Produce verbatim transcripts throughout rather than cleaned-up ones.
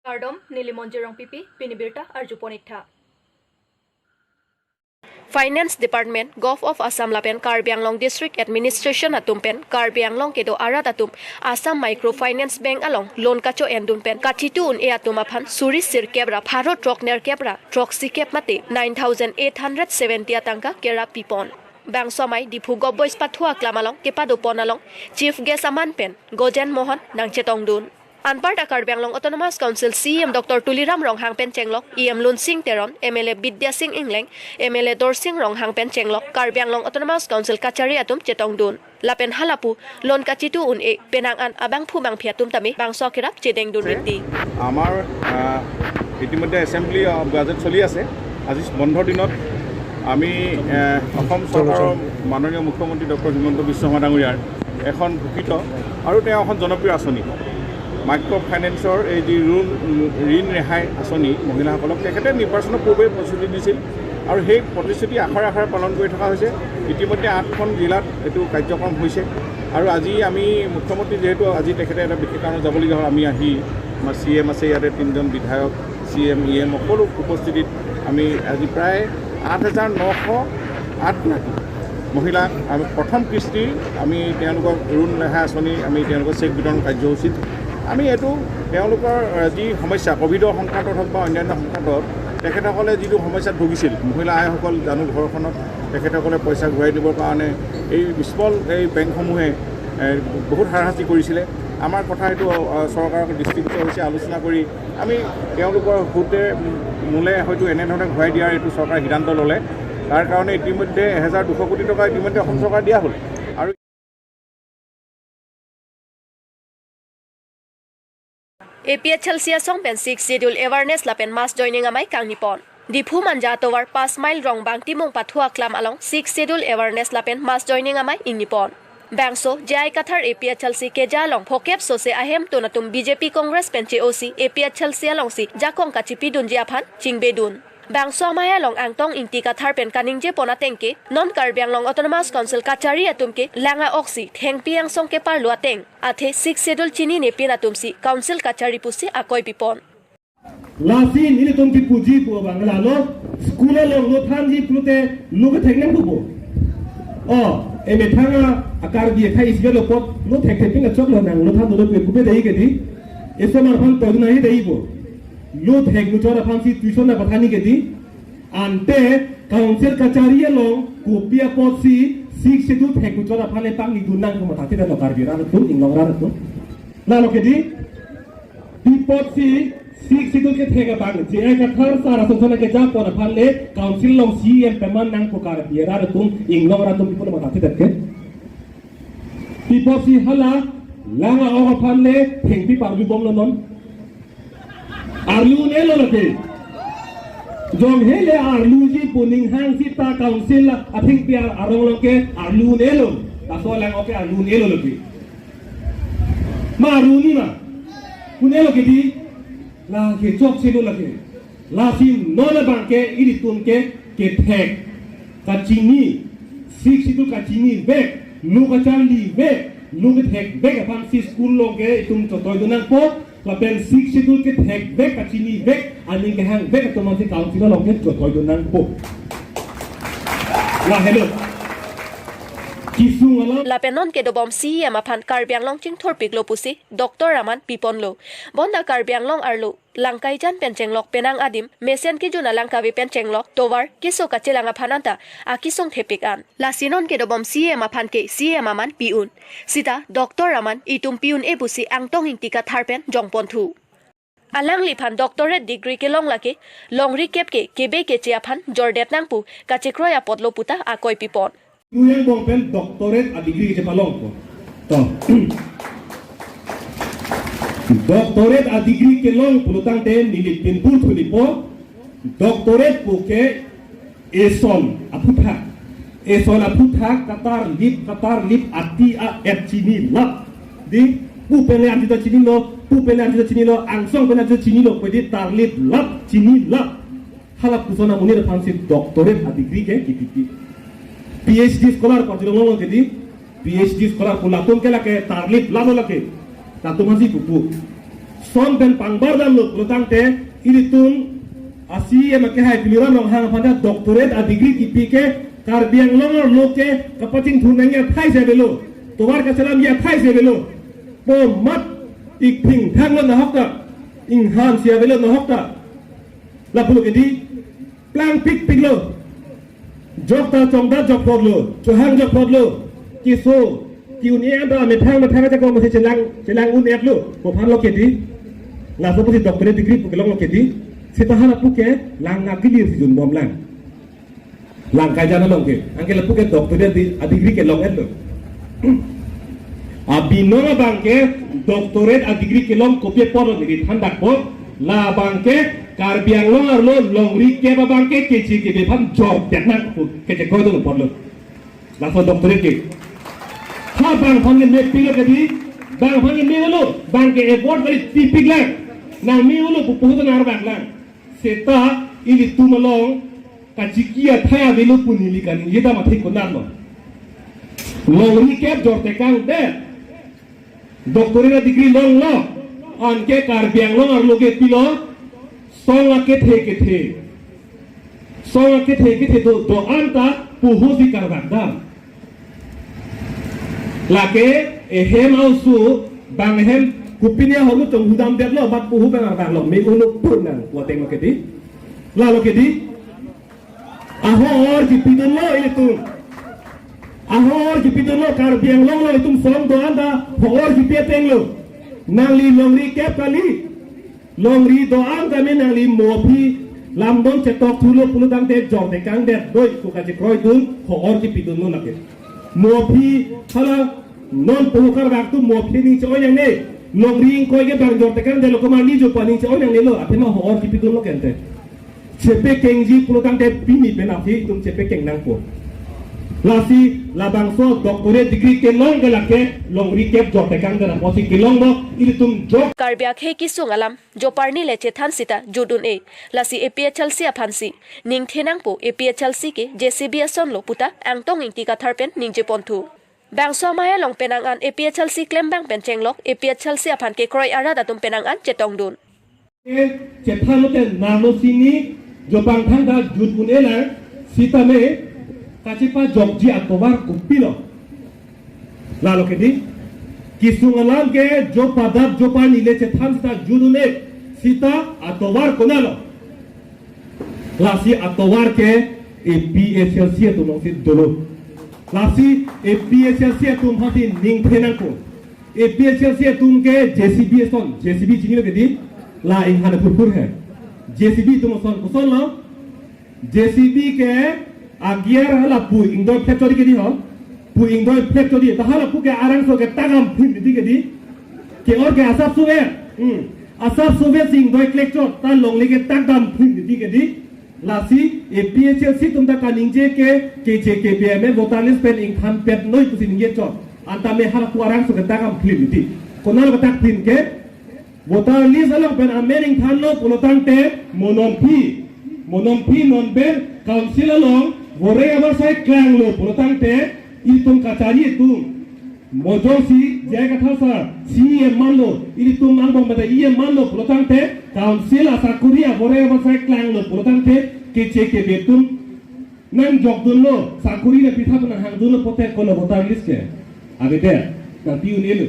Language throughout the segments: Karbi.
Kardom, neli Monjir Rongpipi, pini birta arjupon iktha. Finance Department, Govt of Assam lapen Karbi Anglong District Administration atum pen Karbi Anglong kedo arat atum Assam Microfinance Bank along loan kacho-endun pen kachitu un-e atum aphan suri sirkep ra pharo throk nerkep ra throksi kep mate nine thousand eight hundred seventy atangka kerap pipon. Bangso amei Diphu Govt Boys Pathu Aklam along kepadopon along Chief Guest aman pen Gojen Mohan nangchetongdun. Anparta Karbi Anglong Autonomous Council C E M Doctor Tuliram Ronghang pen chenglok, E M Lunsing Teron, M L A Bidya Sing Engleng, M L A Dorsing Ronghang pen chenglok, Karbi Anglong Autonomous Council kachari atum chetongdun. Lapen halapu loan kachitu un-e penang an abangphu bangphi atum tame bangso kerap chedengdun rinti. আমাৰ আহ, ইতিমধ্যে এছেম্বলি আহ, বাজেট চলি আছে। আজি বন্ধৰ দিনত আমি আহ, অসম চৰকাৰৰ মাননীয় মুখ্যমন্ত্ৰী ডক্টৰ হিমন্ত বিশ্ব শৰ্মা ডাঙৰীয়াৰ এখন ঘোষিত আৰু তেওঁ এখন জনপ্ৰিয় আঁচনি, মাইক্ৰ' ফাইনেন্সৰ এই যি ঋণ ঋণ ৰেহাই আঁচনি মহিলাসকলক তেখেতে নিৰ্বাচনৰ পূৰ্বে প্ৰতিশ্ৰুতি দিছিল আৰু সেই প্ৰতিশ্ৰুতি আখৰে আখৰে পালন কৰি থকা হৈছে। ইতিমধ্যে আঠখন জিলাত এইটো কাৰ্যক্ৰম হৈছে আৰু আজি আমি মুখ্যমন্ত্ৰী যিহেতু আজি তেখেতে এটা বিশেষ কাৰণত যাবলগীয়া হ'ল, আমি আহি আমাৰ চি এম আছে, ইয়াতে তিনিজন বিধায়ক, চি এম, ই এম সকলো উপস্থিতিত আমি আজি প্ৰায় আঠ হাজাৰ নশ আঠ গৰাকী মহিলাক আমি প্ৰথম কিস্তি আমি তেওঁলোকক ঋণ ৰেহাই আঁচনি আমি তেওঁলোকক চেক বিতৰণ কাৰ্যসূচীত আমি এইটো তেওঁলোকৰ আহ, যি সমস্যা কভিডৰ সংক্ৰান্তত হওক বা অন্যান্য সংক্ৰান্তত তেখেতসকলে যিটো সমস্যাত ভুগিছিল, মহিলা আইসকল জানো ঘৰখনত তেখেতসকলে পইচা ঘূৰাই দিবৰ কাৰণে এই স্মল এই বেংকসমূহে এ, বহুত হাৰাশাস্তি কৰিছিলে। আমাৰ কথা এইটো আহ, চৰকাৰৰ দৃষ্টিগোচৰ হৈছে, আলোচনা কৰি আমি তেওঁলোকৰ সৈতে মূলে হয়তো এনেধৰণে ঘূৰাই দিয়াৰ এইটো চৰকাৰে সিদ্ধান্ত ল'লে। তাৰ কাৰণে ইতিমধ্যে এহেজাৰ দুশ কোটি টকা ইতিমধ্যে অসম চৰকাৰে দিয়া হ'ল। আৰু A P H L C asong pen Sixth Schedule awareness lapen mass joining amei kangnipon. Diphu Manja atovar Panch Mile Rongbang Timung Pathu Aklam along Sixth Schedule awareness lapen mass joining amei ingnipon. Bangso J I Kathar A P H L C keja along phokep sose ahemtun atum B J P Congress pen che-osi A P H L C alongsi jakong kachipidunji aphan chingbedun. Bangso amei along Angtong Ingti Kathar pen kaningjepon ateng ke, non Karbi Anglong Autonomous Council kachari atum ke lang a-oksi thengpi angsong keparlo ateng, athe Sixth Schedule chininepin atumsi Council kachari pusi akoi pipon. Lasi nelitum kipuji pu abang lalo, school along lo thanji pulote lo kethek nangpo. O, emethang a-Karbi akhai isi lo apot lo thekthepin achok lonang lo than dolo pu kupe dei kedi. Eso mar phan todu nahi deipo. Lo thekmuchot aphansi tuition nangpathani kedi. Ante Council kachari along kopi apotsi Sixth Schedule thekmuchot aphan le pangni dun nangpo matha theda lo Karbi rat atum, inglong rat atum. Lalo kedi, pi apotsi Sixth Schedule kethek abang J I Kathar sar asonson kejapon aphan le Council along C E M peman nangpo Karbi rat atum, inglong rat atum, pi apot lo matha theda ke. Pi apotsi hala lang a-ok aphan le thengpi parlubomlo non. Arlu un-elo lake. Jong hele arluji pu ning hangsi ta Council athengpi arong along ke arlu un-elo. Laso lang a-ok ke arlu un-elo lake. Ma arlu un-e ma. Un-elo kedi. Lake chokche lo lake. Lasi non abang ke ilitum ke kethek kachini, Sixth Schedule kachinivek, lo kacharlivek, lo kethekvek aphansi school along ke itum chotoidun nangpo, lapen Sixth Schedule kethekvek kachinivek aning kehangvek atum aphansi Council along ke chotoidun nangpo. Lahelo. Kisung alam. Lapen non kedobom C E M aphan Karbi Anglong chingthurpiklo pusi Doctor aman piponlo. Bonta Karbi Anglong arlo Langkaijan pen chenglok penang adim, mesen kejun alang kave pen chenglok tovar keso kachelang aphan anta akesung thepik an. Lasi non kedobom C E M aphan ke C E M aman pi-un. Sita Doctor aman itum pi-un-e pusi Angtong Ingti Kathar pen jongponthu. Alangliphan doctorate degree kelong lake, longri kep ke kebe keche aphan jordet nangpu kachekroi apotlo puta akoi pipon. Nuyang bong pen doctorate a degree kechepalongpo. To. Doctorate a degree kelong pulotangte neli pinpur thulipo. Doctorate puke eson aphuthak. Eson aphuthak katarlip, katarlip ati a-et chinilap. Di, pu pen le arjuta chinilo, pu pen le arjuta chinilo, angsong pen arjuta chinilo, pwede tarliplap, chinilap. Hala puson amonit aphansi doctorate a degree ke kipipi. P H D scholar pu arjulong lo kedi, P H D scholar pu latum ke lake tarliplaplo lake. Latum aphansi pupu. Son pen pangbar damlo pulotangte ilitum a-C E M akehai Tuliram Ronghang aphan ta doctorate a-degree kipi ke Karbi Anglong arlo ke kapachingthur nangji athai si avelo. Tovar kachelamji athai si avelo. Pu amat ik thingthang lo nahok ta. Inghan si avelo nahok ta. Lapulo kedi. Plangpikpiklo. Jok ta chongdat jokphotlo, chohang jokphotlo. Keso, ke-un-e anta methang methang ajakong masi chelang, chelang un-etlo. Pu aphanlo kedi. Laso pusi doctorate degree pu kelonglo kedi. Seta halapu ke lang nangkilir si junbomlang. Lang kaijana long ke. Anke lapu ke doctorate di, a-degree kelong-etlo. Abinong abang ke doctorate a-degree kelong kopi apotlo neli thandakpo. Labang ke Karbi Anglong arlo longri kep abang ke keche kebe aphan jordetnang pu kechekroidun apotlo. Laso doctorate ke. Ha bang aphan ke mepiklo kedi, bang aphan ke me-olo, bang ke award kali tipiklang. Nang me-olo pu puhut nang arbaklang. Seta ilitum along kachiki athai avelo pu neli kaningje dam athe konatlo. Longri kep jortekangdet. Doctorate degree longlo. Anke Karbi Anglong arlo ke pilo. Song akethe kethe. Song akethe kethe do, do-an ta puhu si karbak dam. Lake ehem ausu bang ehem kopine ahormu chonghudamdetlo, bat puhu bang artanglo, me-olo purnang, pu atenglo kedi. Lalo kedi. Ahor kipidunlo ilitum. Ahor kipidunlo Karbi Anglong lo itum song do-an ta hor kipi atenglo. Nangli longri kep kali. Longri do-an tame nangli mo aphi lamdon chetok thulo pulotangte jortekangdet doi pu kachekroidun hor kipidunlo lake. Mo aphi hala non pohokar bak tu mo aphi ning che-oi nangne. Longri ingkoi ke bang jortekangdetlo komat ni jopa ning che-oi nangnelo. Athema hor kipidunlo kente. Chepekengji pulotangte pini pen aphi itum chepekeng nangpo. Lasi labangso doctorate degree kelong ke lake longri kep jortekangdet apotsi kelonglo ilitum jok. Karbi akhei kesung alam joparni le chethan sita jut un-e. Lasi A P H L C aphansi ningthe nangpo, A P H L C ke J C B asonlo puta Angtong Ingti Kathar pen ningjeponthu. Bangso amei along penang an A P H L C klembang pen chenglok A P H L C aphan kekroi arat atum penang an chetongdun. Chethan lote nano sini jopang thangta jut un-elang sitame kachepajokji atovar kopilo. Lalo kedi kesung alam ke jopadat joparni le chethan sita jut un-e sita atovar konatlo. Lasi atovar ke A P H L C atum alongsi dolo. Lasi A P H L C atum aphansi ningthe nangpo. A P H L C atum ke J C B ason, J C B chinilo kedi, la inghan phurphur he. J C B atum ason, kosonlo? J C B ke a-gear hala pu ingdoi phlep chodi kedi ho. Pu ingdoi phlep chodi. Ta halapu ke arangso ke takdam phim titi kedi. Ke-or ke asap suve. Hmm. Asap suve si ingdoi klek chot. Ta longle ke takdam phim titi kedi. Lasi A P H L C atum ta kaningje ke keche kebe ame voter list pen ingthanpet noi pusi ningje chot. Anta me halapu arangso ke takdam phim titi. Konatlo tak phim ke? Voter list along pen amen ingthanlo pulotangte mo non aphi, mo non aphi non pen council along vorei avarsai klanglo pulotangte itum kachari atum. Mo jongsi J I Kathar sir C E M manlo, itum angbong pada E M manlo pulotangte council asakuri avorei avarsai klanglo pulotangte keche kebe atum nangjokdunlo, sakuri le pitha pu nanghangdunlo pote kolo voter list ke. Abide, nangpi un-elo.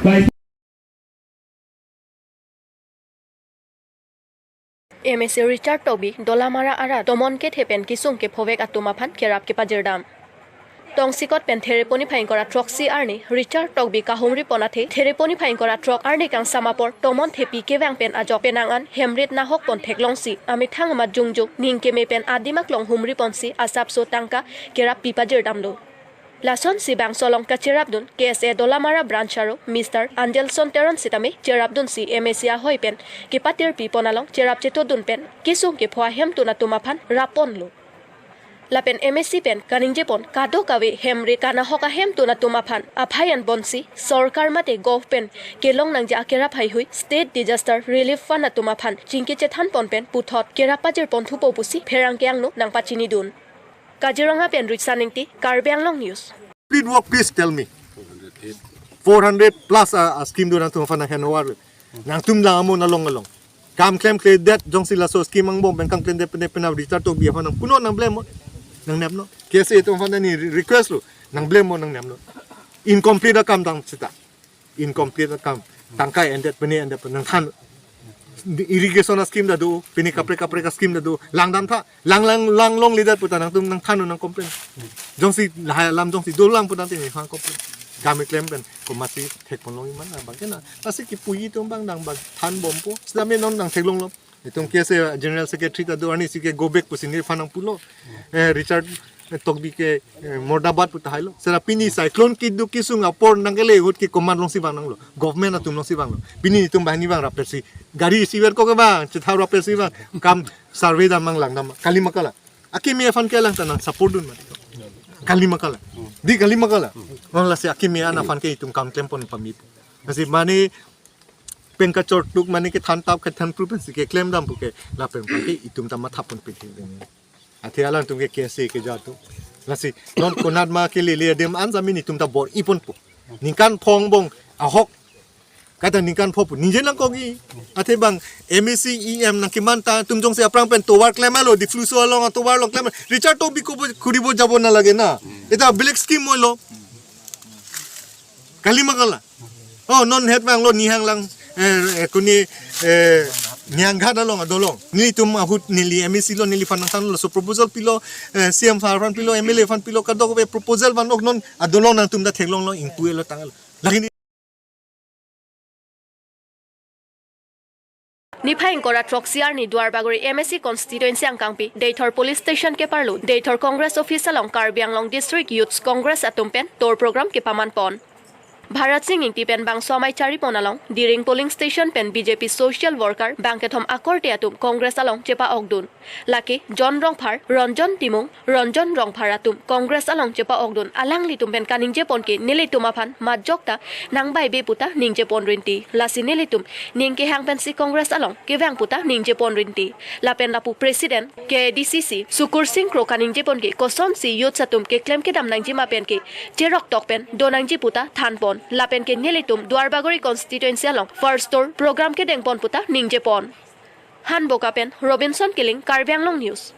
Bai M A C Richard Tokbi Dolamara arat tomon kethe pen kesung kephovek atum aphan kerap kepajirdam. Tongsikot pen Thereponi phaingkora throksi arni Richard Tokbi kahumri pon athe Thereponi phaingkora throk arni kangsam apor tomon thepi kevang pen ajok penang an hemrit nahok pon theklongsi amethang amat jongjong ning keme pen adim aklong humri ponsi asapso tangka kerap pipajirdamlo. Lasonsi bangso along kacherapdun K S A Dolamara Branch aro Mister Angelson Teron sitame cherapdunsi M A C ahoi pen kepatirpi pon along cherap chetodun pen kesung kepho ahemtun atum aphan rap ponlo. Lapen M A C pen kaningjepon kadokave hemrit kanahok ahemtun atum aphan aphai an ponsi sorkar mate gov pen kelong nangji akerap haihui State Disaster Relief Fund atum aphan chingki chethan pon pen puthot kerap pajir ponthupo pusi pherangke angno nangpachinidun. Kaziranga pen Riksan Ingti, Karbi Anglong News. Plead work, please tell me. four hundred plus a, a scheme do nangtum aphan nang hand over. Nangtum lang amo nalong along. Kam klemkledet jongsi laso scheme angbong pen kam klemkledet pen pen Richard Tokbi aphan nang puno nang blame mo. Nang nepnon. K S A atum aphan nangni request lo. Nang blame mo nang nepnon. Incomplete akam dang sita. Incomplete akam. Tangkai endet pene endet pen nang than. Irrigation a scheme ta do, pini kaprek kaprek a scheme ta do, langdam tha, lang lang lang longledet puta nangtum nang than nang complain. Jongsi lahai alam jongsi dolang puta tini nang complain. Kami klem pen komatsi thekpon long iman abang ke na. Lasi kipuji atum abang dang bang thanbompo. Sitame non nang theklonglo. Itum K S A General Secretary ta do arnisi ke go back pusi neliphan nang pulo. Eh, Richard Tokbi ke, eh, murdabad puta hailo. Sera pini cyclone keduk kesung apor nangkele ahut ke command alongsi vang nanglo. Government atum alongsi vanglo. Pini itum banghini vang rapetsi. Gari isiver ko ke vang, chethap rapetsi vang. Kam survey dam mang langdam. Kali ma kali. Akimi aphan ke lang ta nang support dun mati. Kali ma kali. Di kali ma kali. Non lasi akimi an aphan ke itum kam klempon pamit. Lasi mane pen kachortuk mane kethan tap kethan pru pensi keklem dam pu ke lapen aphan ke itum ta mathapon pithing. Athe alangtum ke K S A ke jatu. Lasi non konat ma ke lele adim an jamin itum ta bor-iponpo. Ningkan pho angbong ahok. Kata ningkan pho pu. Ningje lang kogi. Athe bang M A C E M nang keman ta atum jongsi aphrang pen tovar klem alo Diphu so along tovar along klem. Richard Tokbi ko bo khuri bo jabo na lage na. Eta black scheme mo lo. Kali ma kali. Oh, non het vanglo Nihang lang, eh, eh, kuni, eh, Nihang Ghat along adolong. Nelitum ahut neli M A C lo neliphan nang thanlo so proposal pilo, eh, C M aphan pilo, M L A aphan pilo, kadokave proposal van ok non adolong nangtum ta theklonglo ingpu elo tanglo. Lagi ni Niphai ingkoi ra throksi arni Duarbagori M A C constituency angkangpi Deithor police station keparlo Deithor Congress office along Karbi Anglong District Youths Congress atum pen tour program kepamanpon. Bharat Singh Ingti pen bangso amei charipon along Diring polling station pen B J P social worker bangkethom akorte atum Congress along chepa-okdun. Lake John Rongphar, Ranjan Timung, Ranjan Rongphar atum Congress along chepa-okdun alanglitum pen kaningjepon ke nelitum aphan majok ta nang bai be puta ningjepon rinti. Lasi nelitum ning kehang pensi Congress along kevang puta ningjepon rinti. Lapen lapu President K A D C C Sukur Singh Kro kaningjepon ke kosonsi youths atum keklem kedam nangji ma pen ke cherok tok pen do nangji puta thanpon. Lapen ke nelitum Duarbagori constituency along first tour program kedengpon puta ningjepon. Hanboka pen Robinson Killing, Karbi Anglong News.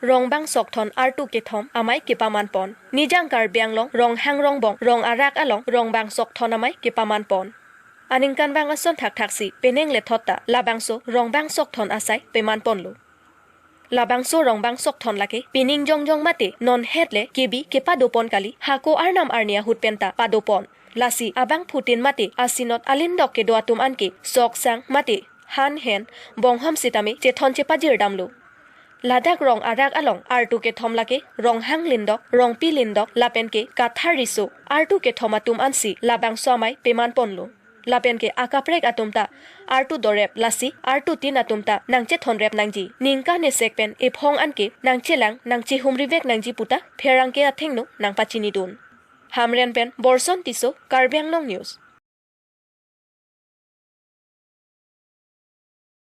Rongbang sokthon artu kethom amei kepamanpon. Nijang Karbi Anglong Ronghang Rongbong Rong Arak along Rongbang sokthon amei kepamanpon. Aningkanvang ason thakthaksi penang lethot ta labangso Rongbang sokthon asai pemanponlo. Labangso Rongbang sokthon lake pining jongjong mate non het le kebi kepadopon kali, hako arnam arni ahut penta padopon. Lasi abangphutin mate asinot alindok kedo atum anke soksang mate han hen bonghom sitame chethon chepajir damlo. Ladak Rong Arak along artu kethom lake Ronghang lindok, Rongpi lindok lapen ke Kathar Riso artu kethom atum ansi labangso amei pemanponlo. Lapen ke akaprek atum ta artu dorep lasi artu tin atum ta nangchethonrep nangji. Ningkan esek pen ephong anke nangchelang nangchehumrivek nangji puta pherangke athengno nangpachinidun. Hamren pen Borson Tisso, Karbi Anglong News.